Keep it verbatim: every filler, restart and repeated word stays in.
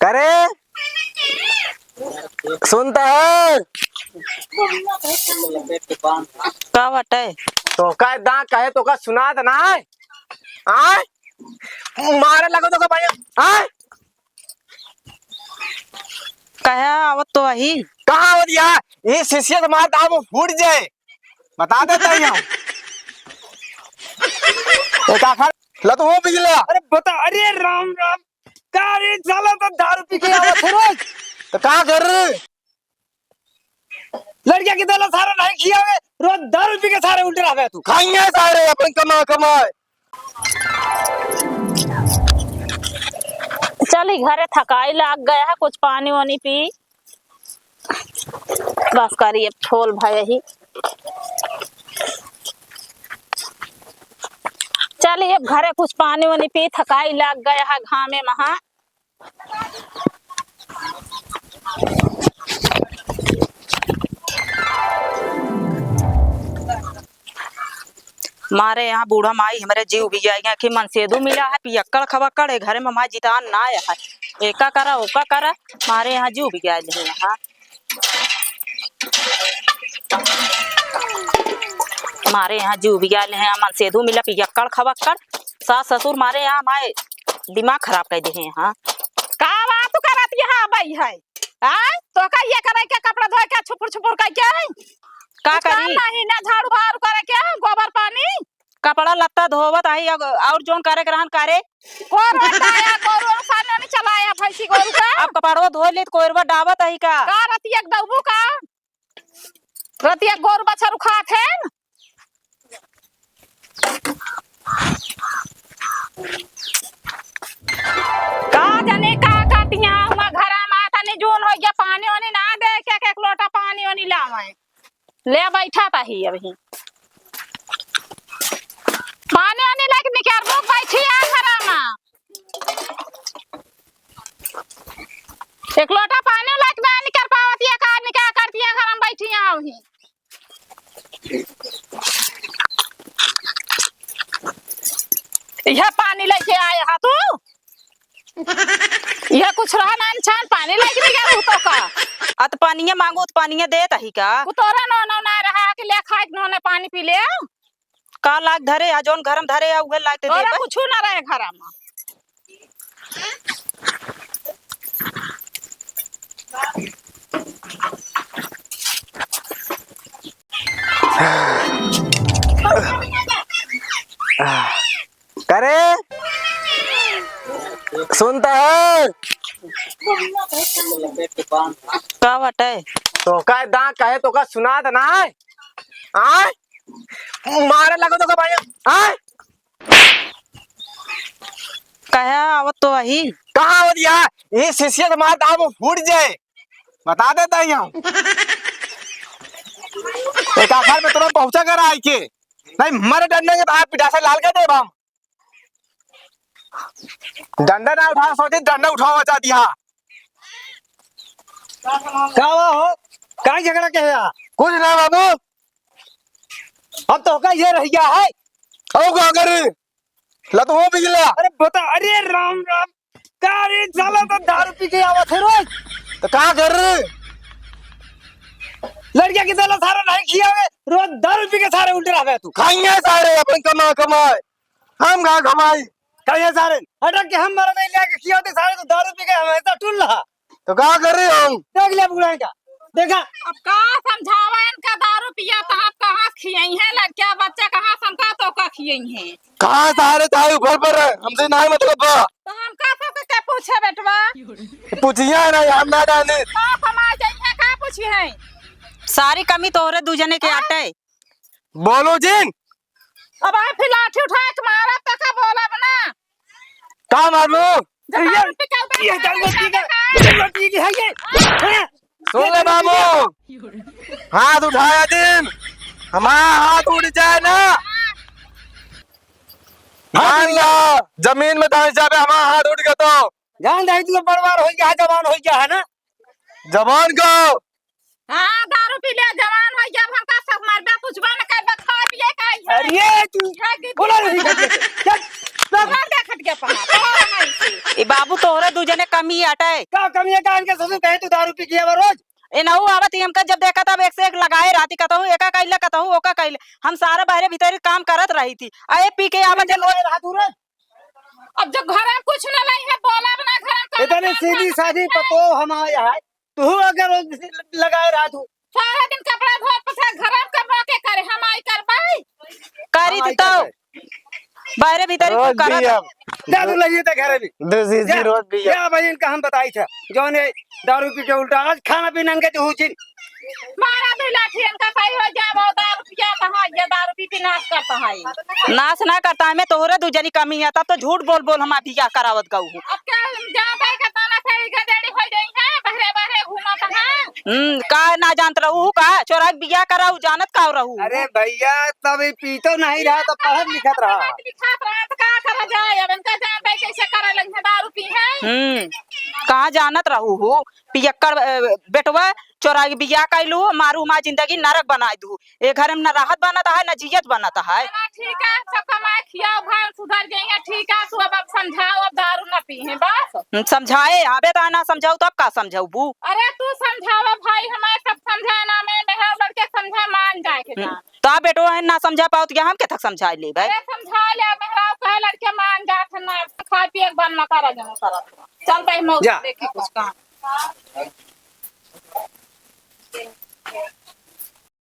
करे, सुनता है? का बटे? तो का दांत कहे तो का सुनात ना है? आय? मारे लगो तो का भैया? आय? कहे आवत तो अही। कहाँ आवत या? ये शिष्य से मार दाब फूट जाए। बता देता ही हम। एक आखर लत हो बिजला। अरे बता, अरे राम राम। का रे साला तो दारू पी के आवत है रोज। तो का कर रे? लड़किया के देला सारा नहीं खियावे, रोज दारू पी के सारे उल्टे रहवे तू। खाइए सारे अपन कमा कमाए। चली घरे, थकाई लाग गया है, कुछ पानी वानी पी। बस करी अब ठोल भय ही। चली अब घरे कुछ पानी वानी पी, थकाई लाग गया है घामे महा। मारे यहाँ बूढ़ा माई हमरे जीव भी जाएगा कि मनसेदू मिला है, पियक्कड़ खबक्कड़ है, घरे में माई जितान ना है, एका करा, ओका करा, मारे यहाँ जीव भी जाए है यहाँ। मारे यहाँ जीव भी जाए है, मनसेदू मिला, पियक्कड़ खबक्कड़, सास ससुर मारे यहाँ माए दिमाग खराब कर दे हैं यहाँ। का बात करत यहाँ अबई है? आय, तो का ये करे के कपड़ा धोए के छुपुर छुपुर करके? का कुछ काम करी? नहीं ना, झाड़ू बहारू करे के, गोबर पानी। कपड़ा लत्ता धोवत आई, अग-, और जोन करे के रहन करे। कोरवा डाया, कोरवा सामने नहीं चलाया भैंसी गोरू का। अब कपड़वा धो लेत, कोरवा डावत आई का? का रतिया के दउबू का? रतिया गोरू बछरू खात है। का जाने का करती हैं हुआ घरा में, तनी जून हो गया, पानी वानी ना दे के, के एक लोटा पानी वानी लावे। ले बैठा ताही अबही। पानी वानी लेके निकर, रुक बैठी है घरा में। एक लोटा पानी लेके ना निकर पावत है, का निकर करती है, घरा में बैठी है अबही। यह पानी लेके आए हा तू? यह कुछ रहा ना, इंसान पानी लेके नहीं गया तू तो का? अत पानिया मांगो तो पानिया देत ही का? तू तोरा नो नो ना रहा कि ले खाए नो ने पानी पी ले। का लाग धरे आ, जौन घर में धरे आ, उहे लाग ते तोरा देबे। कुछ ना रहे घर में। करे, सुनता है? का बाटे? तो का दांत कहे तो का सुनात ना है? आय? मारे लगो तो का भाई? आय? कहे आवत तो वही। कहाँ आवत या? ये शिष्य के मार दाब फूट जाए। बता देता ही हम। एक आखर में तुरंत पहुंचा कर आई के। नहीं, मरे डंडे के तो हाथ पिटासे लाल कर देब हम। डंडा ना उठा सोची, डंडा उठावा चाहती हा। का हुआ हो? का झगड़ा के है? कुछ ना बाबू। अब तो का ये रह गया है। और का करे? लत हो बिजला। अरे बता, अरे राम राम। का रे साला तो दारू पी के आवत है रोज। तो का कर रे? लड़किया के देला सारा नहीं खियावे, रोज दारू पी के सारे उल्टे रहवे तू। खाइए सारे अपन कमा कमाए, हम कहाँ कमाई? खाइए सारे, अटक के हम मर नहीं लेके खियाते सारे तो दारू पी के हमेशा टुल रहा। तो का कर रहे हो? देख ले बुढ़ाई का, देखा। अब का समझावा इनका, दारू पिया तो आप कहाँ खियाई हैं, लड़किया बच्चा कहाँ समझा तो का खियाई हैं? कहाँ सारे ताई ऊपर पर है, हमसे ना मतलब बा। तो हम का सब के पूछे बेटवा? पूछिया ना, हम ना जाने। का कमा जाइए, का पूछी है? सारी कमी तोहरे दू जने के हाँ? आटे। बोलो जिन। अब आए फिर लाठी उठाए के मारा तो का बोला बना? का मारबो? ये, ये दारू पी के, ये दारू पी के है ये। हाँ? सुन ले बाबू, हाथ उठाया जिन, हमारा हाथ उठ जाए ना, मान ला, जमीन में दस जाबे, हमारा हाथ उठ गया तो। जान दे तू बड़वार हो गया है, जवान हो गया है ना। जवान को हाँ, दारू पी ले, जवान हो गया, अब हमका सब मरबे, पूछबे न करबे, खा पिए का ही है। अरे तू है कि बोला नहीं करते। चल, चल। बोला दे खट के पहा, पहा। बाबू, तोहरे दू जने कमी अटै। का कमी है? का इनके ससुर कहे तू दारू पी के आवा रोज? ए नहू आवत ही हमका जब देखा तब एक से एक लगाए रहती, कतहूँ एका कइले, कतहूँ ओका कइले। हम सारा बहरे भीतरी काम करत रही थी, आ ए पी के आवत है रोज। रात हो रहे। अब जब घर में कुछ न लाई है, बोला बना घर में काम इतनी करत सीधी है, सादी तो पतो हम आया है, तू अगर लगाए रहत हूँ। सारा दिन कपड़ा धोत पछा घर में करवा के करे, हम आई करबाई। करी हम आई तो करबाई। बहरे भीतरी रोज तू करत। पियब। दारू लइए त घरे भी। दो शीशी जा, रोज पियब। जा भाई, इनका हम बताई थे, जौन ये दारू पी के उल्टा आज खाना पीना इनके तो हुचिन। मारा दो लाठी इनका सही हो जाए, वो दारू पिया कहाँ, ये दारू पी पी नाश करता है। नाश ना करता है, मैं तोहरे दू जनी कमी है, तब तो झूठ बोल बोल हम बियाह करावत गऊ हूँ। अब क्या हम जाते हैं कि ताना से ही गदेड़ी हो गई है, बहरे बहरे घूमत है। हम्म, का ना जानत रहू का? चोराई के बियाह कराऊ, जानत का रहू? अरे भैया, तब ई पीतो नहीं रहा, तो पढ़त लिखत रहा। पढ़त लिखत रहा, तो का करा जाए? अब इनका जान भाई कैसे करे लगे, दारू पी है। हम्म, कहाँ जानत रहू हो? पियक्कड़, अ, बेटवा चोराई के बियाह कैलू, मारू माँ जिंदगी नरक बनाई दू। ए घर में न राहत बनत है, न जियत बनत है। चला ठीक है, सब कमाए खियाओ, घर सुधर जाइए, ठीक है, तू अब, अब समझाओ, अब दारू न पी है, बस। हम्म, समझाए, अबे तो ना समझाऊ, तब का समझाऊ बू? अरे तू समझावा भाई, हमारे सब समझाए ना, मैं मेहरा लड़के समझाए, मान जाए के हम्म, जा। तो आप बेटो है ना समझा पाओ, तो क्या हम के तक समझा ले भाई? अरे समझा ले, मेहरा कहे लड़के मान जात है ना, खा पिए के बंद ना करा, जमा करा। चल भाई, मौका जा। देखी कुछ काम।